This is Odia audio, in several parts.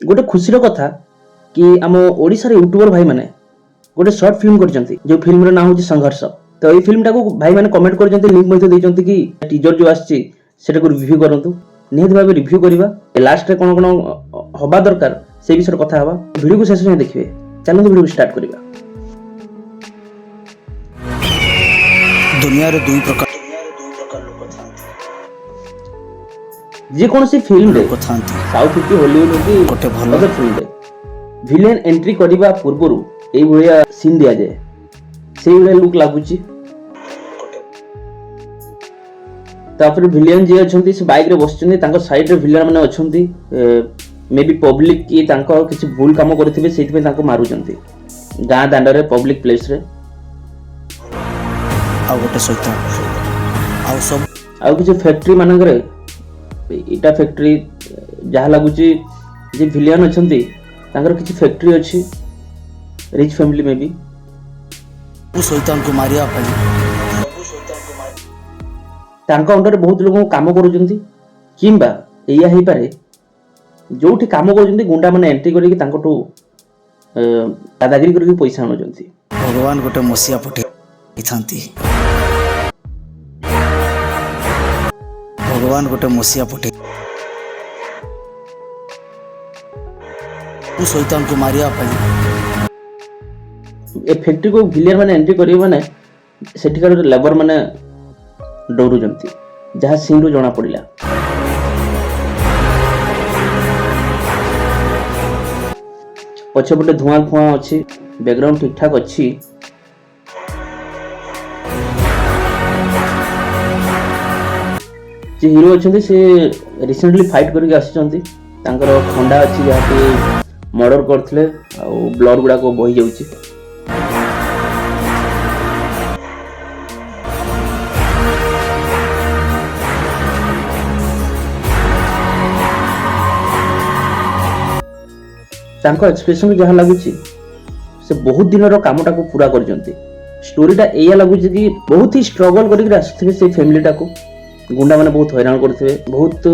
ଗୋଟେ ଖୁସିର କଥା କି ଆମ ଓଡ଼ିଶାର ୟୁଟ୍ୟୁବର ଭାଇମାନେ ଗୋଟେ ସର୍ଟ ଫିଲ୍ମ କରିଛନ୍ତି, ଯେଉଁ ଫିଲ୍ମର ନାଁ ହେଉଛି ସଂଘର୍ଷ। ତ ଏଇ ଫିଲ୍ମଟାକୁ ଭାଇମାନେ କମେଣ୍ଟ କରିଛନ୍ତି, ଲିଙ୍କ ମଧ୍ୟ ଦେଇଛନ୍ତି କି ଟିଜର ଯେଉଁ ଆସିଛି ସେଟାକୁ ରିଭ୍ୟୁ କରନ୍ତୁ। ନିହାତି ଭାବେ ରିଭ୍ୟୁ କରିବା। ଲାଷ୍ଟରେ କ'ଣ କ'ଣ ହବା ଦରକାର ସେଇ ବିଷୟରେ କଥା ହେବା। ଭିଡ଼ିଓକୁ ଶେଷ ଯାଏଁ ଦେଖିବେ। ଚାଲନ୍ତୁ ଭିଡ଼ିଓକୁ ଷ୍ଟାର୍ଟ କରିବା। ଦୁନିଆରେ ଦୁଇ ପ୍ରକାର ଯେକୌଣସି ଫିଲ୍ମରେ, ଲୋକ ଥାନ୍ତି। ସାଉଥ କି ହଲିଉଡ କି ଗୋଟେ ଭଲ, ଅଦର ଫିଲ୍ମରେ ଭିଲେନ୍ ଏଣ୍ଟ୍ରି କରିବା ପୂର୍ବରୁ ଏଇଭଳିଆ ସିନ୍ ଦିଆଯାଏ। ସେଇଭଳିଆ ଲୁକ୍ ଲାଗୁଛି। ତାପରେ ଭିଲିୟନ ଯିଏ ଅଛନ୍ତି, ସେ ବାଇକରେ ବସିଛନ୍ତି। ତାଙ୍କ ସାଇଡରେ ଭିଲିୟନ ମାନେ ଅଛନ୍ତି। ମେ ବି ପବ୍ଲିକ କି ତାଙ୍କ କିଛି ଭୁଲ କାମ କରିଥିବେ, ସେଇଥିପାଇଁ ତାଙ୍କୁ ମାରୁଛନ୍ତି ଗାଁ ଦାଣ୍ଡରେ, ପବ୍ଲିକ ପ୍ଲେସରେ। ଆଉ ଗୋଟେ ଶୈତାନ। ଆଉ ସବୁ ଆଉ କିଛି ଫ୍ୟାକ୍ଟ୍ରି ମାନଙ୍କରେ, ଇଟା ଫ୍ୟାକ୍ଟ୍ରି ଯାହା ଲାଗୁଛି, ଯେ ଭିଲିୟନ ଅଛନ୍ତି ତାଙ୍କର କିଛି ଫ୍ୟାକ୍ଟ୍ରି ଅଛି, ରିଚ୍ ଫ୍ୟାମିଲି ମେ ବି। ଶୈତାନକୁ ମାରିବା ପାଇଁ ତାଙ୍କ ଅଣ୍ଡରରେ ବହୁତ ଲୋକଙ୍କୁ କାମ କରୁଛନ୍ତି, କିମ୍ବା ଏଇଆ ହେଇପାରେ, ଯୋଉଠି କାମ କରୁଛନ୍ତି ଗୁଣ୍ଡା ମାନେ ଏଣ୍ଟ୍ରି କରିକି ତାଙ୍କଠୁ ଦାଦାଗିରି କରିକି ପଇସା ଆଣୁଛନ୍ତି। ଭଗବାନ ଗୋଟେ ମସିହା ପଠେଇଥାନ୍ତି। ଭଗବାନ ଗୋଟେ ମସିହା ପଠେଇ ଶୈତାନକୁ ମାରିବା ପାଇଁ। ଏ ଫ୍ୟାକ୍ଟ୍ରିକୁ ଭିଲିୟନ ମାନେ ଏଣ୍ଟ୍ରି କରିବେ ମାନେ ସେଠିକାର ଲେବର ମାନେ ଡରୁଛନ୍ତି, ଯାହା ସିନ୍ରୁ ଜଣା ପଡ଼ିଲା। ପଛପଟେ ଧୂଆଁ ଫୁଆଁ ଅଛି, ବ୍ୟାକଗ୍ରାଉଣ୍ଡ ଠିକ ଠାକ ଅଛି। ଯେ ହିରୋ ଅଛନ୍ତି, ସେ ରିସେଣ୍ଟଲି ଫାଇଟ୍ କରିକି ଆସିଛନ୍ତି। ତାଙ୍କର ଖଣ୍ଡା ଅଛି, ଯାହାକି ମର୍ଡର କରିଥିଲେ, ଆଉ ବ୍ଲଡ ଗୁଡାକ ବହି ଯାଉଛି। ତାଙ୍କ ଏକ୍ସପ୍ରେସନ ଯାହା ଲାଗୁଛି, ସେ ବହୁତ ଦିନର କାମଟାକୁ ପୁରା କରିଛନ୍ତି। ଷ୍ଟୋରିଟା ଏଇଆ ଲାଗୁଛି କି ବହୁତ ହି ଷ୍ଟ୍ରଗଲ କରିକି ଆସିଥିବେ। ସେଇ ଫ୍ୟାମିଲିଟାକୁ ଗୁଣ୍ଡାମାନେ ବହୁତ ହଇରାଣ କରିଥିବେ, ବହୁତ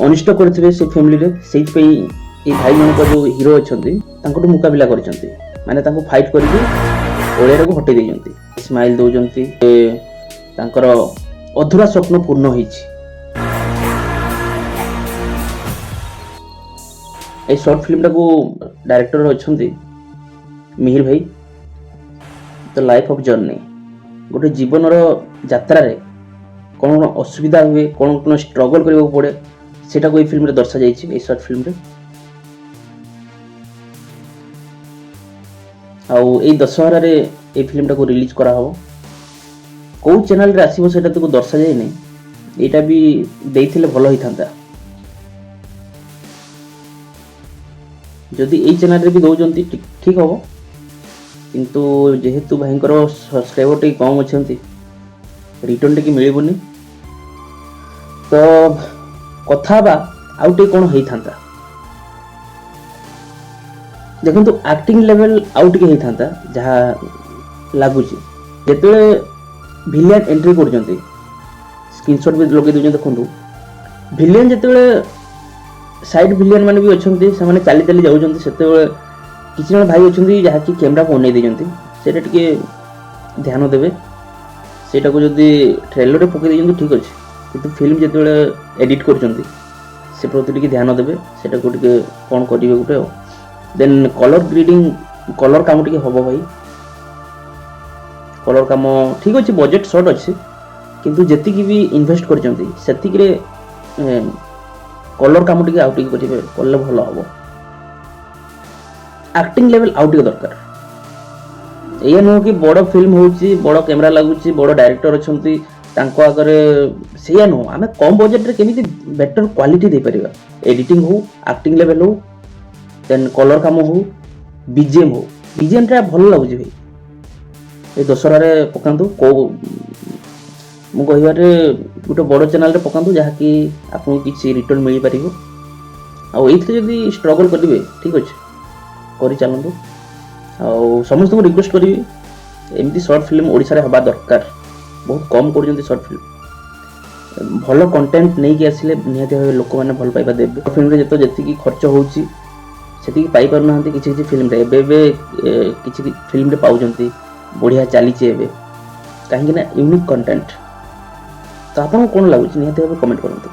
ଅନିଷ୍ଟ କରିଥିବେ ସେ ଫ୍ୟାମିଲିରେ। ସେଇଥିପାଇଁ ଏଇ ଭାଇ ଜଣକ ଯୋଉ ହିରୋ ଅଛନ୍ତି, ତାଙ୍କଠୁ ମୁକାବିଲା କରିଛନ୍ତି, ମାନେ ତାଙ୍କୁ ଫାଇଟ୍ କରିକି ଅଳିଆଟାକୁ ହଟେଇ ଦେଇଛନ୍ତି। ସ୍ମାଇଲ ଦଉଛନ୍ତି। ଏ ତାଙ୍କର ଅଧୁରା ସ୍ୱପ୍ନ ପୂର୍ଣ୍ଣ ହେଇଛି। ଏଇ ସର୍ଟ ଫିଲ୍ମଟାକୁ ଡାଇରେକ୍ଟର ଅଛନ୍ତି ମିହିର ଭାଇ। The life of journey, ଗୋଟେ ଜୀବନର ଯାତ୍ରାରେ କ'ଣ କ'ଣ ଅସୁବିଧା ହୁଏ, କ'ଣ କ'ଣ ଷ୍ଟ୍ରଗଲ୍ କରିବାକୁ ପଡ଼େ, ସେଇଟାକୁ ଏଇ ଫିଲ୍ମରେ ଦର୍ଶାଯାଇଛି, ଏଇ ସର୍ଟ ଫିଲ୍ମରେ। ଆଉ ଏଇ ଦଶହରାରେ ଏଇ ଫିଲ୍ମଟାକୁ ରିଲିଜ୍ କରାହବ। କେଉଁ ଚ୍ୟାନେଲରେ ଆସିବ ସେଇଟା ତାକୁ ଦର୍ଶାଯାଇନି। ଏଇଟା ବି ଦେଇଥିଲେ ଭଲ ହେଇଥାନ୍ତା। ଯଦି ଏଇ ଚ୍ୟାନେଲରେ ବି ଦେଉଛନ୍ତି, ଠିକ୍ ହବ। କିନ୍ତୁ ଯେହେତୁ ଭାଇଙ୍କର ସବସ୍କ୍ରାଇବର ଟିକେ କମ୍ ଅଛନ୍ତି, ରିଟର୍ନ ଟିକେ ମିଳିବନି। ତ କଥା ହେବା, ଆଉ ଟିକେ କ'ଣ ହେଇଥାନ୍ତା। ଦେଖନ୍ତୁ, ଆକ୍ଟିଂ ଲେଭେଲ ଆଉ ଟିକେ ହେଇଥାନ୍ତା ଯାହା ଲାଗୁଛି। ଯେତେବେଳେ ଭିଲିଆନ ଏଣ୍ଟ୍ରି କରୁଛନ୍ତି, ସ୍କ୍ରିନସଟ୍ ବି ଲଗେଇ ଦେଉଛନ୍ତି, ଦେଖନ୍ତୁ। ଭିଲିଆନ ଯେତେବେଳେ, ସାଇଡ୍ ଭିଲିଆନ ମାନେ ବି ଅଛନ୍ତି, ସେମାନେ ଚାଲି ଚାଲି ଯାଉଛନ୍ତି, ସେତେବେଳେ କିଛି ଜଣ ଭାଇ ଅଛନ୍ତି ଯାହାକି କ୍ୟାମେରାକୁ ଅନେଇ ଦେଇଛନ୍ତି। ସେଇଟା ଟିକେ ଧ୍ୟାନ ଦେବେ। ସେଇଟାକୁ ଯଦି ଟ୍ରେଲରରେ ପକେଇ ଦେଇଛନ୍ତି, ଠିକ୍ ଅଛି, କିନ୍ତୁ ଫିଲ୍ମ ଯେତେବେଳେ ଏଡ଼ିଟ୍ କରୁଛନ୍ତି, ସେ ପ୍ରତି ଟିକେ ଧ୍ୟାନ ଦେବେ। ସେଇଟାକୁ ଟିକେ କ'ଣ କରିବେ ଗୋଟେ। ଆଉ ଦେନ୍ କଲର୍ ଗ୍ରେଡିଂ, କଲର୍ କାମ ଟିକେ ହବ ଭାଇ। କଲର୍ କାମ ଠିକ୍ ଅଛି, ବଜେଟ୍ ସର୍ଟ ଅଛି, କିନ୍ତୁ ଯେତିକି ବି ଇନଭେଷ୍ଟ କରିଛନ୍ତି, ସେତିକିରେ କଲର୍ କାମ ଟିକେ ଆଉ ଟିକେ କରିବେ, କଲେ ଭଲ ହବ। ଆକ୍ଟିଂ ଲେଭେଲ ଆଉ ଟିକେ ଦରକାର। ଏଇଆ ନୁହଁ କି ବଡ଼ ଫିଲ୍ମ ହେଉଛି, ବଡ଼ କ୍ୟାମେରା ଲାଗୁଛି, ବଡ଼ ଡାଇରେକ୍ଟର ଅଛନ୍ତି ତାଙ୍କ ଆଗରେ, ସେଇଆ ନୁହଁ। ଆମେ କମ୍ ବଜେଟରେ କେମିତି ବେଟର କ୍ୱାଲିଟି ଦେଇପାରିବା, ଏଡିଟିଂ ହଉ, ଆକ୍ଟିଂ ଲେଭେଲ ହଉ, ଦେନ୍ କଲର୍ କାମ ହଉ, ବିଜିଏମ୍ ହଉ। ବିଜିଏମ୍ଟା ଭଲ ଲାଗୁଛି ଭାଇ। ଏ ଦଶହରାରେ ପକାନ୍ତୁ। କେଉଁ ମୁଁ କହିବାରେ ଗୋଟେ ବଡ଼ ଚ୍ୟାନେଲରେ ପକାନ୍ତୁ, ଯାହାକି ଆପଣଙ୍କୁ କିଛି ରିଟର୍ନ ମିଳିପାରିବ। ଆଉ ଏଇଥିରେ ଯଦି ଷ୍ଟ୍ରଗଲ୍ କରିବେ, ଠିକ୍ ଅଛି, କରି ଚାଲନ୍ତୁ। ଆଉ ସମସ୍ତଙ୍କୁ ରିକ୍ୱେଷ୍ଟ କରିବି, ଏମିତି ସର୍ଟ ଫିଲ୍ମ ଓଡ଼ିଶାରେ ହେବା ଦରକାର। ବହୁତ କମ୍ କରୁଛନ୍ତି ସର୍ଟ ଫିଲ୍ମ। ଭଲ କଣ୍ଟେଣ୍ଟ ନେଇକି ଆସିଲେ ନିହାତି ଭାବେ ଲୋକମାନେ ଭଲ ପାଇବା ଦେବେ। ଫିଲ୍ମରେ ଯେତିକି ଖର୍ଚ୍ଚ ହେଉଛି, ସେତିକି ପାଇପାରୁନାହାନ୍ତି କିଛି କିଛି ଫିଲ୍ମରେ। ଏବେ ଏବେ କିଛି ଫିଲ୍ମରେ ପାଉଛନ୍ତି, ବଢ଼ିଆ ଚାଲିଛି ଏବେ, କାହିଁକି ନା ୟୁନିକ୍ କଣ୍ଟେଣ୍ଟ। ତ ଆପଣଙ୍କୁ କ'ଣ ଲାଗୁଛି, ନିହାତି ଭାବେ କମେଣ୍ଟ କରନ୍ତୁ।